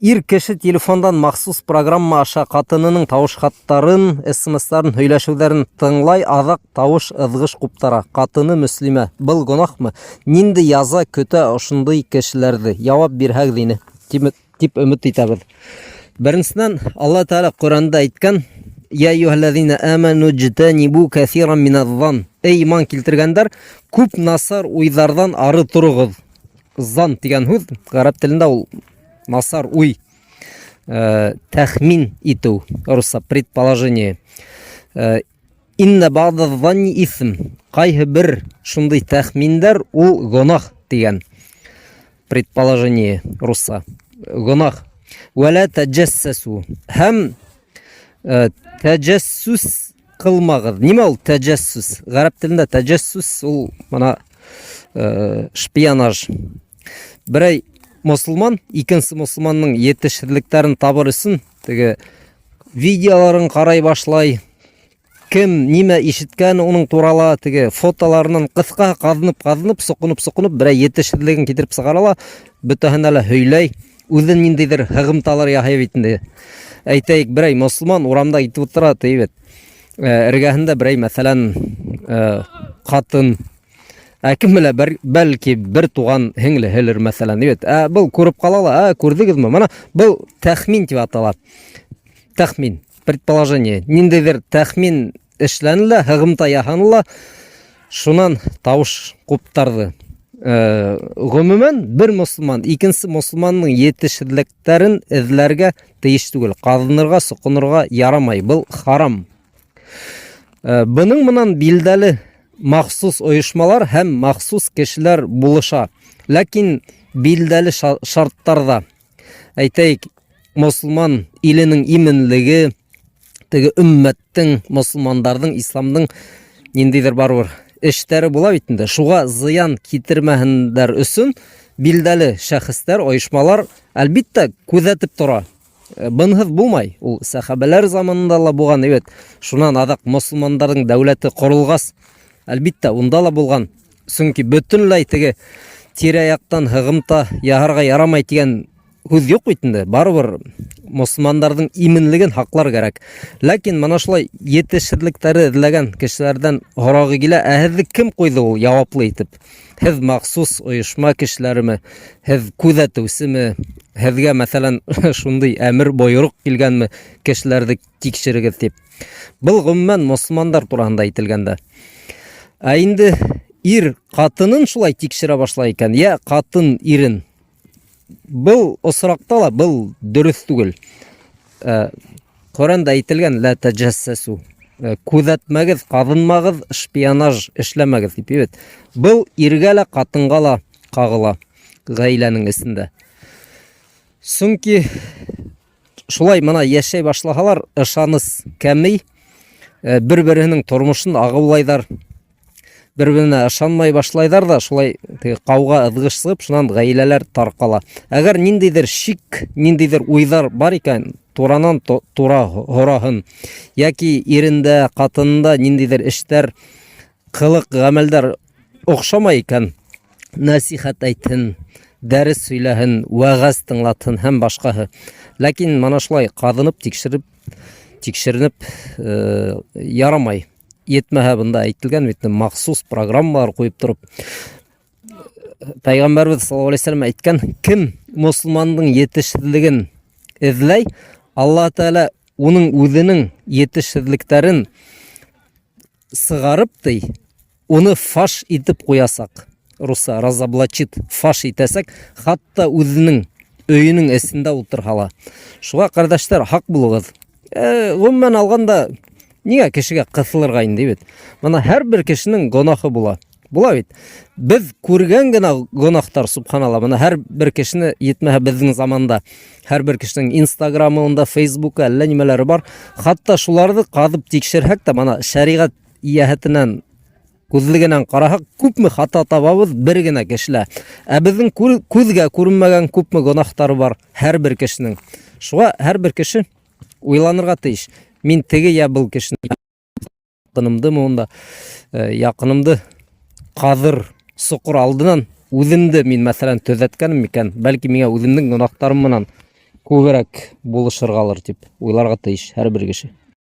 Ир кеше телефондан махсус программа аша ҡатынының тауыш хаттарын, смсларын, һөйләшеүҙәрен тыңлай, аҙаҡ тауыш ыҙғыш ҡуптара. Ҡатыны мөслимә. Был гонаһмы? Ниндәй яза көтә ошондай кешеләрҙе? Яуап бирһәгеҙ ине, тип өмөт итәбеҙ. Беренсенән, Алла Тәғәлә Ҡөрьәндә әйткән: "Я әйюһәлләзина аману джтанибу кәсиран миназ-зан". Эй иман килтергәндәр, күп насар уйҙарҙан ары тороғоҙ. Зан тигән һүҙ ғәрәп телендә ул насар уй, э, тәхмин итеү, русса предположение. Э, инна бa'да занни исм. Ҡайһы бер шундай тәхминдәр ул гөнаһ тигән предположение русса. Гөнаһ. Вәлә тәҗәссәсу. Һәм э, тәҗәссүс кылмагыз. Нимә ул тәҗәссүс? Гарәп телендә тәҗәссүс ул мына э, шпионаж. Берәй мосылман икенсе мосылманның етешһеҙлектәрен табыр өсөн теге видеоларын ҡарай башлай. Кем нимә ишеткән уның турала теге фотоларынан ҡыҫҡа ҡаҙынып-ҡаҙынып, соҡоноп-соҡоноп берәй етешһеҙлеген китереп сығара ла, бөтәһенә лә һөйләй. Үҙе ниндәйҙер һығымталар яһай бит инде. Әйтәйек, берәй мосолман урамда китеп ултыра, ти бит. Э, эргәһендә берәй, мәҫәлән, э, ҡатын Ә кем белә, бер, бәлки бер туған һеңлеһелер, мәҫәлән, бит. Ә был күреп ҡала ла, ә күрҙегеҙме? Мына был тәхмин тип атала. Тәхмин, предположение. Ниндәйҙер тәхмин эшләне лә, һығымта яһаны ла, шунан тауыш ҡуптарҙы. Э, гомумән, бер мосолман икенсе мосолманның етешһеҙлектәрен эҙләргә тейеш түгел. Ҡаҙынырға, соҡонорға ярамай. Был харам. Э, бының менән билдәле махсус ойошмалар һәм махсус кешеләр булыша. Ләкин билдәле шарттарҙа. Әйтәйек, мосолман иленең именлеге, теге өммәттең, мосолмандарҙың, исламдың ниндәйҙер барыбер эштәре була бит инде. Шуға зыян китермәһендәр өсөн билдәле шәхестәр, ойошмалар, әлбиттә, күҙәтеп тора. Э, бынһыҙ булмай. Ул сәхәбәләр заманында ла булған бит. Шунан аҙаҡ мосолмандарҙың дәүләте ҡоролғас, әлбиттә, унда ла булған. Сөнки бөтөнләй теге тирә-яҡтан һығымта яһарға ярамай тигән һүҙ юҡ бит инде. Барыбер мосолмандарҙың именлеген һаҡлар кәрәк. Ләкин мына шулай етешһеҙлектәре эҙләгән кешеләрҙән һорағы килә, ә һеҙҙе кем ҡуйҙы ул яуаплы итеп? Һеҙ махсус ойошма кешеләреме? Һеҙ күҙәтеүсеме? Һеҙгә, мәҫәлән, шундай әмер, бойороҡ килгәнме, кешеләрҙе тикшерегеҙ тип? Был гомумән мосолмандар тураһында әйтелгәндә. Ә инде ир ҡатынын шулай тикшерә башлай икән, йә ҡатын ирен. Был осракта ла был дөрөҫ түгел. Ә, Ҡөрьәндә әйтелгән лә тәҗәссәсу. Ә, күҙәтмәгеҙ, ҡаҙынмағыҙ, шпионаж эшләмәгеҙ тип бит. Был иргә лә, ҡатынға ла ҡағыла ғаиләнең эсендә. Сөнки шулай мына йәшәй башлаһалар, ышаныс кәмей, э, бер-береһенең тормошон ағыулайҙар, бер-беренә ышанмай башлайҙар ҙа, шулай теге ҡауға ыҙғыш сығып, шунан ғаиләләр тарҡала. Әгәр ниндәйҙер шик, ниндәйҙер уйҙар бар икән, туранан тура һораһын, йәки ирендә, ҡатынында ниндәйҙер эштәр, ҡылыҡ, ғәмәлдәр оҡшамай икән, нәсихәт әйтһен, дәрес һөйләһен, вәғәз тыңлатһын һәм башҡаһы. Ләкин мана шулай ҡаҙынып, тикшереп, тикшеренеп э, ярамай. Етмәһә бында әйтелгән бит махсус программалар ҡуйып тороп Пәйғәмбәрбеҙ саллаллаһу алейһи вәсәләм әйткән, кем мосолмандың етешһеҙлеген эҙләй, Аллаһ Тәғәлә уның үҙенең етешһеҙлектәрен сығарып ти, уны фаш итеп ҡуясаҡ. Русса разоблачит, фаш итәсәк, хатта үҙенең өйөнөң эсендә ултырһа ла. Шуға, ҡәрҙәштәр, һаҡ булығыҙ. Э, ғөмүмән алғанда, ниңә кешегә ҡыҫылырға инде бит? Мына һәр бер кешенең гонаһы була. Була бит. Беҙ күргән генә гонаһтар, субханалла, мына һәр бер кешене етмәһә беҙҙең заманда һәр бер кешенең Инстаграмы, унда Фейсбукы, әллә нимәләре бар. Хатта шуларҙы ҡаҙып тикшерһәк тә, мына шәриғәт йәһәтенән күҙлегенән ҡараһаҡ, күпме хата табабыҙ бер генә кешелә. Ә беҙҙең күҙгә күренмәгән күпме гонаһтары бар һәр бер кешенең. Шуға һәр бер кеше уйланырға тейеш. Мин теге йә был кешене яҡынымдымы унда э, яҡынымды ҡаҙыр соҡор алдынан үҙемде мин мәҫәлән төҙәткәнем микән бәлки миңә үҙемдең гонаһтарым менән Күберәк булышырғалыр тип уйларға тейеш һәр бер кеше.